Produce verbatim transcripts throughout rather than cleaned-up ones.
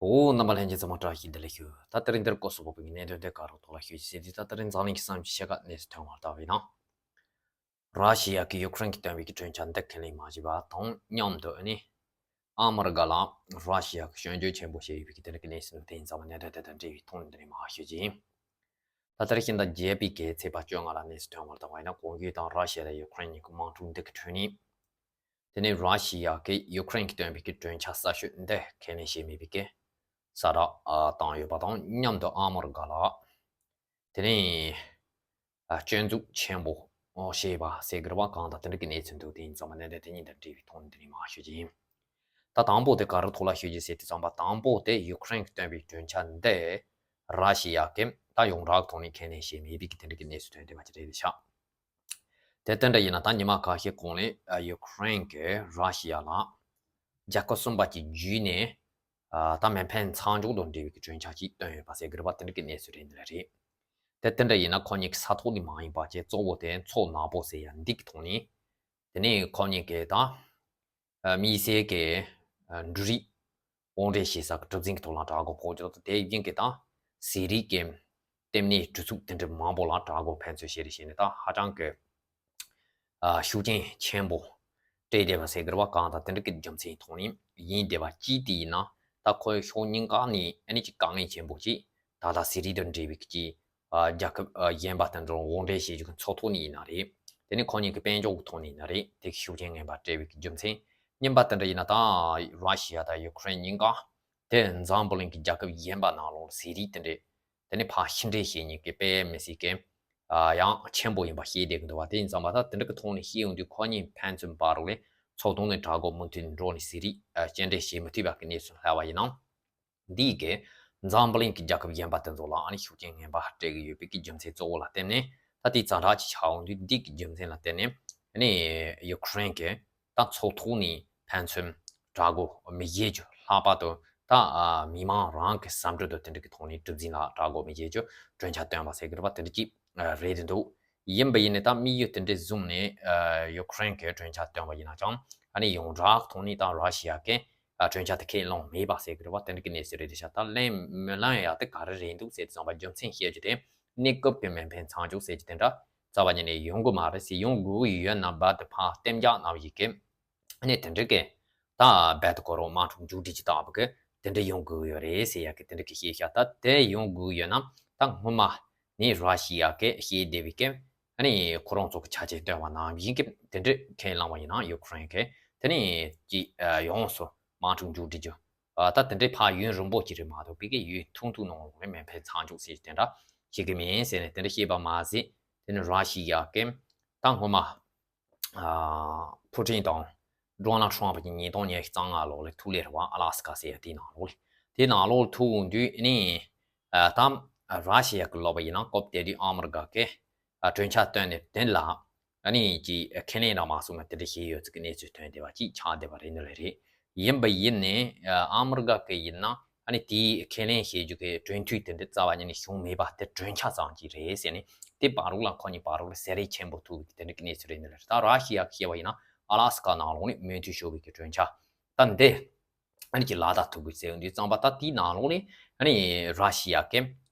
འོ། རྣམ་པ་ལྷན་རྒྱས་ཚང་མ་བཀྲ་ཤིས་བདེ་ལེགས་ཞུ། ད་དེ་རིང་འདིར་སྐོར་སོགས་པོ་པའི་གནད་དོན་དེ་ག་རུ་ཐོག་ལ་ཞུ་ཞིག་ཟེར་དུས། ད་དེ་རིང་འཛམ་གླིང་གི་བསམ་གྱི་ཕྱེད་ཀ་གནས་སུ་ཐོན་བར་ལྟ་བས་ན། ར་ཤི་ཡ་གིས་ཡུ་ཁུ་རེན་གྱིས་བཏོན་པའི་གི་གྲོས་འཆར་འདི་ཁས་ལེན་མ་བྱས་པ་དང་མཉམ་དུ་ཨ་ནི། ཨ་མི་རི་ཀ་ལ་ར་ཤི་ཡ་གི་སྐྱོན་བརྗོད་ཆེན་པོ་བྱས་ཡོད་པའི་གི་དེ་འདྲ་གི་གནས་ཚུལ་དེ་ཡིན་ཙང་། གནད་དོན་དེ་དང་འབྲེལ་བའི་ཐོག་ནས་འདི་ནས་མར་ཞུ་རྒྱུ་ཡིན། ད་ལྟར་ཕྱི་ཟླ་བརྒྱད་པའི་གི་ཚེས་པ་བཅོ་ལྔ་ལ་གནས་སུ་ཐོན་བར་ལྟ་བས་ན། གོང་ཞུས་དང་ར་ཤི་ཡ་དང་ཡུ་ཁུ་རེན་གཉིས་ཀྱི་དམག་འཁྲུག་འདི་གི་ཁྲོད་ནས། དེ་ནས་ར་ཤི་ཡ་གིས་ཡུ་ཁུ་རེན་གྱིས་བཏོན་པའི་གི་གྲོས་འཆར་གསར་ཤོས་འདི་ཁས་ལེན་བྱས་མེད་པའི་གི་གསལ་བསྒྲགས་ཨ་བཏང་ཡོད་པ་དང་མཉམ་དུ། ཨ་མི་རི་ཀ་ལ་དེ་ནས་ཨ་སྐྱོན་འཛུགས་ཆེན་པོ་ཨོ་བྱས་པ་ཟེར་གི་རེད་པ། གང་ལྟར་དེ་འདྲ་གི་གནས་ཚུལ་འདུག་དེ་ཡིན་ཙང་མ་གནད་དོན་དེ་གཉིས་དང་འབྲེལ་བའི་ཐོག་ནས་འདི་ནས་མར་ཞུ་རྒྱུ་ཡིན། ད་དང་པོ་དེ་ག་རུ་ཐོག་ལ་ཞུ་རྒྱུ་ཟེར་དུས་ཙམ་པ། དང་པོ་དེ་ཡུ་ཁུ་རེན་གྱིས་བཏོན་པའི་གྲོས་འཆར་འདི་ར་ཤི་ཡ་གིས་ད་ཡོངས་གྲགས་ཐོག་ནས་ཁས་ལེན་བྱས་མེད་པའི་གི་དེ་འདྲ་གི་གནས་ཚུལ་ཐོན་བསྡད་པ་ཅིག་རེད་ཤག་དེ་ལྟར་འདྲ་ཡིན་ན། ད་ཉི་མ་ཁ་ཤས་གོང་ནས་ཨ་ཡུ་ཁུ་རེན་གྱིས་ར་ཤི་ཡ་ལ་རྒྱལ་ཁབ་གསུམ་པ་གཅིག་བརྒྱུད་ནས་ཨ་ད་མེ་འཕེན་མཚམས་འཇོག་དང་འབྲེལ་བའི་གི་གྲོས་འཆར་ཅིག་བཏོན་ཡོད་པ་ཟེར་གི་རེད་པ། དེ་འདྲ་གི་གནས་ཚུལ་རེད་འདི་རེད། དེ་ལྟར་འདྲ་ཡིན་ན་ཁོ་གཉིས་ཀྱི་ས་ཐོག་ནས་མ་ཡིན་པ་བྱས། གཙོ་བོ་དེ་མཚོ་ནག་པོ་ཟེར་ཡ་འདི་གི་ཐོག་ནས། དེ་ནས་ཁོ་གཉིས་ཀྱིས་ད་ཨ་དམིགས་བསལ་གྱི་ཨ་འབྲུ་རིགས་དབོར་འདྲེན་བྱེད་ས་གི་གྲུ་གཟིངས་ཀྱི་ཐོག་ལ་དྲག་རྒོལ་ཕོག་རྒྱུ་དང་། དེ་བཞིན་གྱི་ད་ཟས་རིགས་ཀྱི་ལྟེ་གནས་གྲུ་ཚུགས་དེ་འདྲ་མང་པོ་ལ་དྲག་རྒོལ་ཕན་ཚུན་བྱས་རེ་བྱས་ནས། ད་ཧ་ཅང་གི་ཨ་ཤུགས་རྐྱེན་ཆེན་པོ་སྤྲད་བསྡད་པ་ཟེར་གི་རེད་པ། གང་ལྟར་དེ་འདྲ་གི་རྒྱུ་མཚན་ཐོག་ནས་ཡིན་བསྡད་པ་ཅིག་དེ་ཡིན་ན། ད་ཁོའི་ཕྱོགས་གཉིས་ཀ་ནས་ཨ་ནི་ཅིག་དཀའ་ངལ་ཆེན་པོ་ཅིག་ད་ལྟ་ཟས་རིགས་དང་འབྲེལ་བའི་གི་ཅིག་ཨ་རྒྱལ་ཁབ་ཨ་གཞན་པ་དང་འགྲོ་དབོར་འདྲེན་བྱེད་རྒྱུ་གི་མཚོ་ཐོག་ནས་ཡིན་ན་རེད། དེ་ནས་ཁོ་གཉིས་ཀྱི་དཔལ་འབྱོར་གྱི་ཐོག་ནས་ཡིན་ན་རེད། དེ་གི་ཤུགས་རྐྱེན་ངན་པ་སྤྲད་པའི་གི་རྒྱུ་མཚན། གཉིས་པ་དེ་འདྲ་ཡིན་ན། ད་ར་ཤི་ཡ་དང་ཡུ་ཁུ་རེན་གཉིས་ཀ་དེ་འཛམ་བུ་གླིང་གི་རྒྱལ་ཁབ་གཞན་པ་ནང་ལོགས་ཟས་རིགས་དེ་འདྲས་དེ་ནས་ཕར་ཕྱིར་འདྲེན་བྱེད་མཁན་གྱི་དཔེ་མི་སྲིད་མཁན་ཨ་ཡང་ཆེན་པོ་ཡིན་པ་ཤེས་བསྡད་ཀྱི་འདུག་པ། དེ་ཡིན་ཙང་མ། ད་དེ་འདྲ་གི་ཐོག་ནས་ཤེས་ཡོང་དུས། ཁོ་གཉིས་ཕན་ཚུན་བར་ལ་མཚོ་དོན་ནས་དྲག་རྒོལ་མུ་མཐུད་འགྲོ་ནས་ཟས་རིགས་ཨ་སྐྱེལ་འདྲེན་བྱེད་མི་ཐུབ་པ་གི་གནས་ཚུལ་སླེབས་པ་ཡིན་ན། འདི་གིས་འཛམ་བུ་གླིང་གི་རྒྱལ་ཁབ་གཞན་པ་དེ་ཚོ་ལ་ཨ་ནི་ཤུགས་རྐྱེན་ངན་པ་སྤྲད་ཀྱི་ཡོད་པའི་གི་རྒྱུ་མཚན་གཙོ་བོ་ལ་བརྟེན་ནས། ད་དེ་ཙམ་ར་ཅིག་ཆགས་ཡོང་དུས། འདི་གི་རྒྱུ་མཚན་ལ་བརྟེན་ནས་ཨ་ནི་ཡུ་ཁུ་རེན་གྱིས་ད་མཚོ་ཐོག་ནས་ཕན་ཚུན་དྲག་རྒོལ་མི་བྱེད་རྒྱུ། ལྷག་པར་དུ་ད་ཨ་མི་མང་རང་གི་ཟམ་འདྲི་དང་དེ་འདྲ་གི་ཐོག་ནས་གྲུ་གཟིངས་ལ་དྲག་རྒོལ་མི་བྱེད་རྒྱུ་གྲོས་འཆར་བཏོན་པ་ཟེར་གི་རེད་པ། དེ་འདྲ་ཅིག་ཨ་རེད་འདུག་ཡིན་པ་ཡིན་ནའི་ད་དམིགས་ཡུལ་དེ་འདྲ་བཟུང་ནས་ཨ་ཡུ་ཁུ་རེན་གྱིས་གྲོས་འཆར་བཏོན་པ་ཡིན་ན་ཀྱང་། ཨ་ནི་ཡོངས་གྲགས་ཐོག་ནས་ད་ར་ཤི་ཡ་གིས་ཨ་གྲོས་འཆར་དེ་ཁས་ལེན་མེད་པ་ཟེར་གི་རེད་པ། དེ་འདྲ་གི་གནས་ཚུལ་རེད་ཤག་ད་ལན་མི་ལན་ཡ་དེ་ག་རེ་རེད་འདུག་ཟེར་དུས་ཙམ་པ། རྒྱུ་མཚན་བཤད་རྒྱུ་དེ་གནས་སྐབས་ཀྱི་མེ་འཕེན་མཚམས་འཇོག་ཟེར་རྒྱུ་དེ་འདྲ་རྩ་བ་ཉིད་ནས་ཡོང་གི་མ་རེད་ཟེར། ཡོང་དགོས་ཀྱི་ཡོད་ན། རྦད་དེ་ཕར་གཏན་འཇགས་གནང་བའི་གི་ཨ་ནི་དེ་འདྲ་གི་ད་རྦད་དེ་ཁོ་རང་དམག་འཁྲུག་མཇུག་སྒྲིལ་གྱི་ལྟ་བུ་གི་དེ་འདྲ་ཡོང་དགོས་ཀྱི་ཡོད་རེད་ཟེར་ཡ་གི་དེ་འདྲ་གི་བཤད་ཤག་ད་དེ་ཡོང་དགོས་ཀྱི་ཡོད་ན། ད་སྔོན་མ་ནས་ར་ཤི་ཡ་གིས་བཤད་བསྡད་པའི་གི་ཨ་ནི་ཁོ་རང་ཚོ་གི་ཆ་རྐྱེན་བཏོན་པ་ནང་བཞིན་གི་དེ་འདྲ་ཁས་བླངས་པ་ཡིན་ན། ཡུ་ཁུ་རེན་གྱིས་དེ་ནས་ཅིག་ཡོངས་སུ་དམག་འཁྲུག་མཇུག་སྒྲིལ་རྒྱུ། ཨ་ད་དེ་འདྲའི་ཕར་ཡུན་རིང་པོ་ཅིག་རེད་མ་གཏོགས། བོད་ཀྱི་ཡུན་ཐུང་ཐུང་ནང་ལོགས་ནས་མེ་འཕེན་མཚམས་འཇོག་ཟེར་དེ་འདྲ་བྱེད་ཀྱི་མིན་ཟེར་ནས་དེ་འདྲ་བཤད་པ་མ་ཟད། དེ་ནི་ར་ཤི་ཡ་གིས་ད་སྔོན་མ་ཨ་ཕུ་ཀྲིན་དང་ཌོ་ནལ་ཊམ་གྱི་ཉིས་སྟོང་ཉི་ཤུ་རྩ་ལྔ་ལོ་ལ་ཐུག་ལེ་རེད་པ། ཨ་ལ་སི་ཀ་ཟེར་ཡ་དེའི་ནང་ལོགས་ལ། དེའི་ནང་ལོགས་ལ་ཐུག་འོང་དུས་ཨ་ནི་ཨ་ད་ར་ཤི་ཡ་གི་ལབ་པ་ཡིན་ན། སྐབས་དེ་དུས་ཨ་མི་རི་ཀ་གིས་ཨ་གྲོས་འཆར་བཏོན་ནས་དེ་ལ་ཨ་ནི་ཅིག་ཁས་ལེན་རག་མ་སོང་ན་དེ་འདྲ་བྱས་ཡོད་ཚུལ་གྱི་གནས་ཚུལ་ཐོན་བསྡད་པ་ཅིག་ཆགས་བསྡད་པ་རེད་འདུག་ལེ་རེད། ཡིན་པ་ཡིན་ནའི་ཨ་ཨ་མི་རི་ཀ་གི་ཡིན་ན་ཨ་ནི་དེའི་ཁས་ལེན་བྱེད་རྒྱུ་གི་གྲོས་མཐུན་དེ་འདྲ་རྩ་བ་ཉིད་ནས་བྱུང་མེད་པ། དེ་གྲོས་འཆར་ཙམ་ཅིག་རེད་ཟེར་ནས། དེ་བར་རོགས་ལ་ཁོ་གཉིས་བར་རོགས་ལ་བསེ་རེ་ཆེན་པོ་ཐུག་པའི་དེ་འདྲ་གི་གནས་ཚུལ་རེད་འདུག་ལེ་རེད། ད་ར་ཤི་ཡ་གིས་བཤད་པ་ཡིན་ན། ཨ་ལ་སི་ཀ་ནང་ལོགས་ནས་མོས་མཐུན་ཞུ་བའི་གི་གྲོས་འཆར་ད་འདི་ཨ་ནི་ཅིག་ལག་བསྟར་ཐུབ་དགོས་ཟེར་ཡོང་དུས་ཙམ་པ། ད་དེའི་ནང་ལོགས་ནས་ཨ་ནི་ར་ཤི་ཡ་གིས་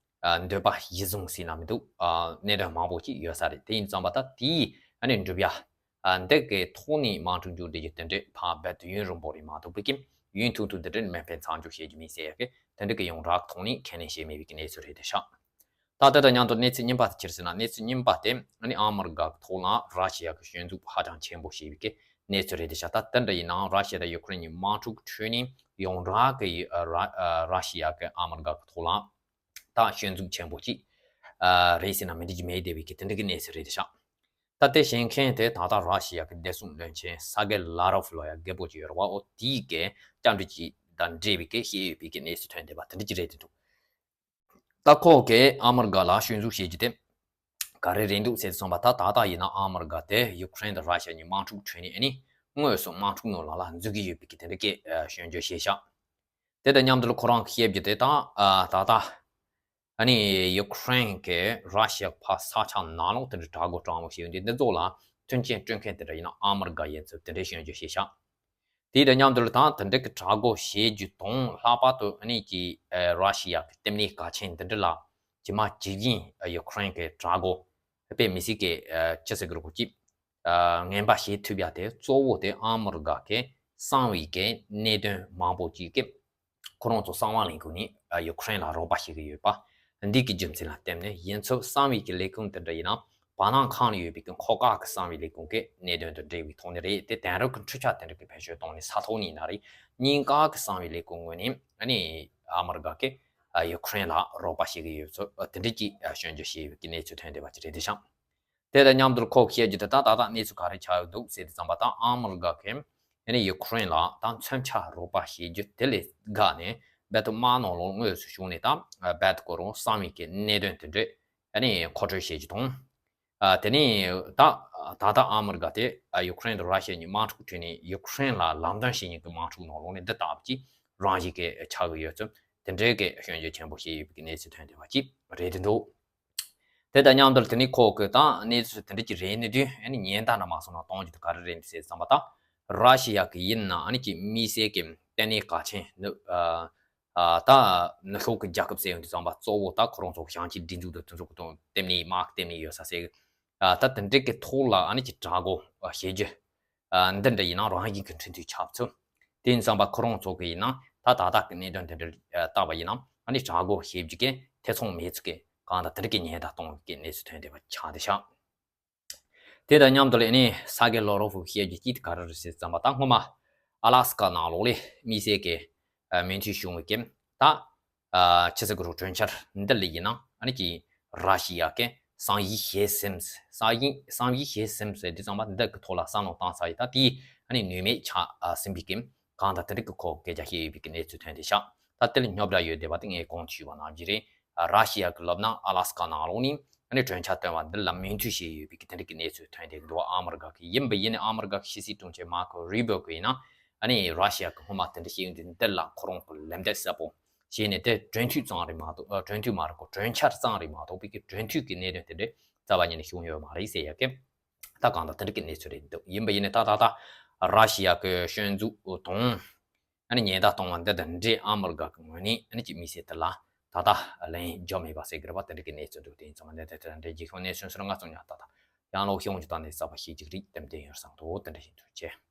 ཨ་འདོད་པ་གཞིར་བཟུང་ཟེར་ན་མི་འདུག་ཨ་གནད་དོན་མང་པོ་ཅིག་ཡོད་ས་རེད། དེ་ཡིན་ཙམ་པ་ད་དེའི་ཨ་ནི་འགྲུབ་ཡ་ཨ་འདི་གི་ཐོག་ནས་དམག་འཁྲུག་མཇུག་སྒྲིལ་རྒྱུ་དེ་འདྲས་ཕར་རྦད་དེ་ཡུན་རིང་པོ་རེད་མ་གཏོགས། བོད་ཀྱི་ཡུན་ཐུང་ཐུང་དེ་འདྲས་མེ་འཕེན་མཚམས་འཇོག་བྱེད་རྒྱུ་མིན་ཟེར་ཡ་གི་དེ་འདྲ་གི་ཡོངས་གྲགས་ཐོག་ནས་ཁས་ལེན་བྱས་མེད་པའི་གི་གནས་ཚུལ་རེད་དེ་ཤག་ད་དེ་དང་མཉམ་དུ་གནས་ཚུལ་རྙིང་པ་དེ་ཅི་རེད་ཟེར་ན། གནས་ཚུལ་རྙིང་པ་དེ་ཨ་ནི་ཨ་མི་རི་ཀ་གི་ཐོག་ལ་ར་ཤི་ཡ་གི་སྐྱོན་འཛུགས་ཧ་ཅང་ཆེན་པོ་བྱས་པའི་གི་གནས་ཚུལ་རེད་དེ་ཤག་ད་དེ་འདྲ་ཡིན་ནའང་ར་ཤི་ཡ་དང་ཡུ་ཁུ་རེན་གཉིས་དམག་འཁྲུག་ཁྲོད་ནས་ཡོངས་གྲགས་ཀྱི་ཨ་ར་ཨ་ར་ཤི་ཡ་གི་ཨ་མི་རི་ཀ་གི་ཐོག་ལ་ད་སྐྱོན་འཛུགས་ཆེན་པོ་ཅིག་ཨ་རེད་ཟེར་ན་མི་འགྲིག་རྒྱུ་མེད་བསྡད་པའི་གི་དེ་འདྲ་གི་གནས་ཚུལ་རེད་དེ་ཤག་ད་དེ་བཤད་མཁན་དེ་ད་ལྟ་ར་ཤི་ཡ་གི་བདེ་སྲུང་བློན་ཆེན་ས་གེ་ལ་རོབ་ལབ་ཡ་རྒད་པོ་ཅིག་ཡོད་རེད་པ། འོ་དེའི་གི་བཅར་འདྲི་ཅིག་དང་འབྲེལ་བའི་གི་བཤད་ཡོད་པའི་གི་གནས་ཚུལ་ཐོན་བསྡད་པ་དེ་འདྲ་ཅིག་རེད་དེ་འདུག་ད་ཁོ་གིས་ཨ་མི་རི་ཀ་ལ་སྐྱོན་འཛུགས་བྱེད་རྒྱུ་དེ་ག་རེ་རེད་འདུག་ཟེར་སོང་པ། ད་ད་ལྟ་ཡིན་ན་ཨ་མི་རི་ཀ་དེ་ཡུ་ཁུ་རེན་དང་ར་ཤི་ཡ་གཉིས་དམག་འཁྲུག་ཁྲོད་ནས་ཨ་ནི་དངོས་སུ་དམག་འཁྲུག་ནང་ལ་ལ་འཛུལ་གྱི་ཡོད་པའི་གི་དེ་འདྲ་གི་ཨ་སྐྱོན་བརྗོད་བྱས་ཤག་དེ་དང་མཉམ་དུ་ལ་ཁོ་རང་གིས་བཤད་རྒྱུ་དེ་ད་ཨ་ད་ལྟ་ཨ་ནི་ཡུ་ཁུ་རེན་གྱིས་ར་ཤི་ཡ་ཕར་ས་ཆ་ནང་ལོགས་དེ་འདྲ་དྲག་རྒོལ་དྲག་མོ་བྱས་ཡོད་དུས། འདི་ཚོ་ལ་མཐུན་རྐྱེན་སྤྲོད་མཁན་དེ་འདྲ་ཡིན་ན་ཨ་མི་རི་ཀ་ཡིན་ཚུལ་དེ་འདྲའི་སྐྱོན་བརྗོད་བྱས་ཤག་དེ་དང་མཉམ་དུ་ལ་ད་དེ་འདྲ་གི་དྲག་རྒོལ་བྱེད་རྒྱུ་དང་ལྷག་པར་དུ་ཨ་ནི་ཀྱི་ཨ་ར་ཤི་ཡ་གི་ལྟེ་གནས་གལ་ཆེན་འདི་འདྲ་ལ་ཇི་མ་ཇི་བཞིན་ཡུ་ཁུ་རེན་གི་དྲག་རྒོལ་དཔེ་མི་སྲིད་ཀྱི་ཨ་ཅི་ཟེར་གི་རེད་གོ་ཅི། ཨ་ངན་པ་བྱེད་ཐུབ་ཡ་དེ་གཙོ་བོ་དེ་ཨ་མི་རི་ཀ་གི་གསང་བའི་གི་གནད་དོན་མང་པོ་ཅིག་གི་ཁོ་རང་ཚོ་གསང་བ་ལེན་ཁུལ་ནས་ཨ་ཡུ་ཁུ་རེན་ལ་རོགས་པ་བྱེད་ཀྱི་ཡོད་པ། འདི་གི་རྒྱུ་མཚན་ལ་བརྟེན་ནས་ཡིན་ཚུལ་གསང་བའི་གི་ལས་ཁུངས་དེ་འདྲ་ཡིན་ན་བར་སྣང་ཁང་ལ་ཡོད་པའི་གི་འཁོར་སྐར་གི་གསང་བའི་ལས་ཁུངས་ཀྱི་གནད་དོན་དང་འབྲེལ་བའི་ཐོག་ནས་རེད། དེ་དེང་རབས་ཀྱི་འཕྲུལ་ཆས་དེ་འདྲ་གི་བེད་སྤྱོད་བཏང་ནས་ས་ཐོག་ནས་ཡིན་ན་རེད། གཉིས་ཀ་གི་གསང་བའི་ལས་ཁུངས་ངོས་ནས་ཨ་ནི་ཨ་མི་རི་ཀ་གི་ཨ་ཡུ་ཁུ་རེན་ལ་རོགས་པ་བྱེད་ཀྱི་ཡོད་ཚུལ་ཨ་དེ་འདྲ་གྱི་ཨ་སྐྱོན་བརྗོད་བྱས་ཡོད་པའི་གནས་ཚུལ་ཐོན་བསྡད་པ་ཅིག་རེད། དེ་བཞིན་དེ་དང་མཉམ་དུ་ཁོ་བཤད་རྒྱུ་དེ་ད་ད་ལྟ་གནས་ཚུལ་ག་རེ་ཆགས་ཡོད་འདུག་ཟེར་དུས་ཙམ་པ་ད་ཨ་མི་རི་ཀ་གིས་ཨ་ནི་ཡུ་ཁུ་རེན་ལ་ད་མཚོན་ཆ་རོགས་པ་བྱེད་རྒྱུ་དེ་ལས་དགའ་ནས་རྦད་དེ་དམག་ནང་ལོགས་དངོས་སུ་ཞུགས་ནས་ད་རྦད་དེ་ཁོ་རང་གསང་བའི་གི་གནད་དོན་དེ་འདྲ་ཨ་ནི་མཁོ་སྤྲོད་བྱེད་རྒྱུ་དང་། ཨ་དེ་ནས་ད་ད་ལྟ་ཨ་མི་རི་ཀ་དེ་ཨ་ཡུ་ཁུ་རེན་དང་ར་ཤི་ཡ་གཉིས་དམག་འཁྲུག་ཁྲོད་ནས་ཡུ་ཁུ་རེན་ལ་ལམ་སྟོན་བྱེད་མཁན་གྱི་དམག་འཁྲུག་ནང་ལོགས་ནས་འདི་ལྟ་བུ་ཅིག་རང་བཞིན་གྱི་ཆགས་ཀྱི་ཡོད་ཚུལ་དེ་འདྲའི་གི་སྐྱོན་བརྗོད་ཆེན་པོ་བྱས་ཡོད་པའི་གནས་ཚུལ་ཐོན་བསྡད་པ་ཅིག་རེད་དེ་འདུག་དེ་དང་མཉམ་དུ་དེ་ནས་ཁོ་གི་ད་གནས་ཚུལ་དེ་འདྲ་ཅིག་རེད་ནི་དུས་ཨ་ནི་ཉེན་བརྡ་འདྲ་མ་སོང་ན་གཏོང་རྒྱུ་དེ་ག་རེ་རེད་ཟེར་ཙམ་པ་ད་ར་ཤི་ཡ་གི་ཡིན་ན་ཨ་ནི་ཀྱི་དམིགས་བསལ་གྱི་ལྟེ་གནས་གལ་ཆེན་ནི་ཨ་ཨ་ད་ནུབ་ཕྱོགས་ཀྱི་རྒྱལ་ཁབ་ཟེར་ཡོང་དུས་ཙམ་པ་གཙོ་བོ་ད་ཁོ་རང་ཚོ་ཞིང་ཆེན་སྒྲིག་འཛུགས་དང་དེ་ཚོ་གི་དང་ལྟེ་གནས་དམག་ལྟེ་གནས་ཡོད་ས་ཟེར་གི་ཨ་ད་དེ་འདྲ་གི་ཐོག་ལ་ཨ་ནི་ཀྱི་དྲག་རྒོལ་བྱེད་རྒྱུ་ཨ་འདི་འདྲ་ཡིན་ན་རང་བཞིན་གྱི་འཕྲོད་བསྟེན་ཆགས་ཚུལ། དེ་ཡིན་ཙམ་པ་ཁོ་རང་ཚོ་གི་ཡིན་ན་ད་ད་ལྟ་གི་གནད་དོན་དེ་འདྲ་ལྟ་བ་ཡིན་ན་ཨ་ནི་དྲག་རྒོལ་བྱེད་རྒྱུ་གི་ཐེ་ཚོམ་མེད་ཚུལ་གི་གང་ལྟར་དེ་འདྲ་གི་ཉེན་བརྡ་གཏོང་གི་གནས་ཚུལ་ཐོན་བསྡད་པ་ཆགས་བསྡད་ཤག་དེ་དང་མཉམ་དུ་ལས་ནི་ས་གའི་ལོ་རོ་ཧྥུ་བཤད་རྒྱུ་ཅིག་ག་རེ་རེད་ཟེར་ཙམ་པ་ད་སྔོན་མ་ཨ་ལ་སི་ཀ་ནང་ལོགས་ལས་དམིགས་བསལ་གྱི་མོས་མཐུན་བྱུང་བའི་གི་ད་ཆི་ཟེར་གི་རུ་གྲོས་འཆར་འདི་ལ་ཡིན་ན་ཨ་ནི་ཀྱི་ར་ཤི་ཡ་གི་གསང་ཡིག་ཞེ་སེམས་གསང་ཡིག་གསང་ཡིག་ཞེ་སེམས་ཟེར་དུས་ཙམ་པ་འདི་གི་ཐོག་ལ་བསམ་བློ་བཏང་ས་ཡིན་ད་དེ་ཨ་ནི་ནུས་མེད་ཆགས་ཟིན་པའི་གི་གང་ལྟར་དེ་འདྲ་གི་ཁོ་སྐད་ཆ་བཤད་ཡོད་པའི་གི་གནས་ཚུལ་ཐོན་བསྡད་ཤག་ད་དེ་ལ་རྙོག་དྲ་ཡོད་བསྡད་པ་དེ་ངས་གོང་དུ་ཞུས་པ་ནང་བཞིན་རེད། ར་ཤི་ཡ་གི་ལབ་ན་ཨ་ལ་སི་ཀ་ནང་ལོགས་ནས་ཨ་ནི་གྲོས་འཆར་བཏོན་པ་འདི་ལ་མོས་མཐུན་བྱས་ཡོད་པའི་གི་དེ་འདྲ་གི་གནས་ཚུལ་ཐོན་བསྡད་འདུག་ཨ་མི་རི་ཀ་གི་ཡིན་པ་ཡིན་ནའི་ཨ་མི་རི་ཀ་གི་ཕྱི་སྲིད་དྲུང་ཆེ་མར་ཁོ་རུ་བྷིའོ་གི་ཡིན་ན་ཨ་ནི་ར་ཤི་ཡ་གི་སྔོན་མ་དེ་འདྲ་བཤད་ཡོང་དུས་འདི་ལ་ཁོ་རང་གི་ལན་འདེབས་གསལ་པོ་བྱས་ནས་དེ་གྲོས་མཐུན་ཙམ་རེད་མ་གཏོགས་ཨ་གྲོས་མཐུན་མ་རེད་གོ་གྲོས་འཆར་ཙམ་རེད་མ་གཏོགས་པའི་གི་གྲོས་མཐུན་གི་གནད་དོན་དེ་འདྲ་རྩ་བ་ཉིད་ནས་བྱུང་ཡོད་མ་རེད་ཟེར་ཡ་གི་ད་གང་ལྟར་དེ་འདྲ་གི་གནས་ཚུལ་རེད་འདུག་ཡིན་པ་ཡིན་ནའི་ད་ད་ད་ར་ཤི་ཡ་གི་སྐྱོན་འཛུགས་དང་། ཨ་ནི་ཉེན་བརྡ་གཏོང་བ་འདི་དང་འབྲེལ་ཨ་མི་རི་ཀ་གི་ངོས་ནས་ཨ་ནི་ཀྱི་དམིགས་བསལ་དེ་ལ་ད་ལྟ་ལན་འཇོག་མེད་པ་ཟེར་གི་རེད་པ་དེ་འདྲ་གི་གནས་ཚུལ་འདུག་དེ་ཡིན་ཙང་འདི་དེ་དེ་འདྲ་རྒྱལ་ཁབ་གནས་ཚུལ་ཟེར་ང་ཚོ་ཉག་ད་ད་ཡང་ལོག་ཤོང་རྒྱུ་དང་ནི་གསར་པ་ཤེས་ཀྱི་རིགས་དེ་འདྲ་ཡོད་བསམ་འདུག་དེ་འདྲ་ཡིན་འདུག་ཅེས།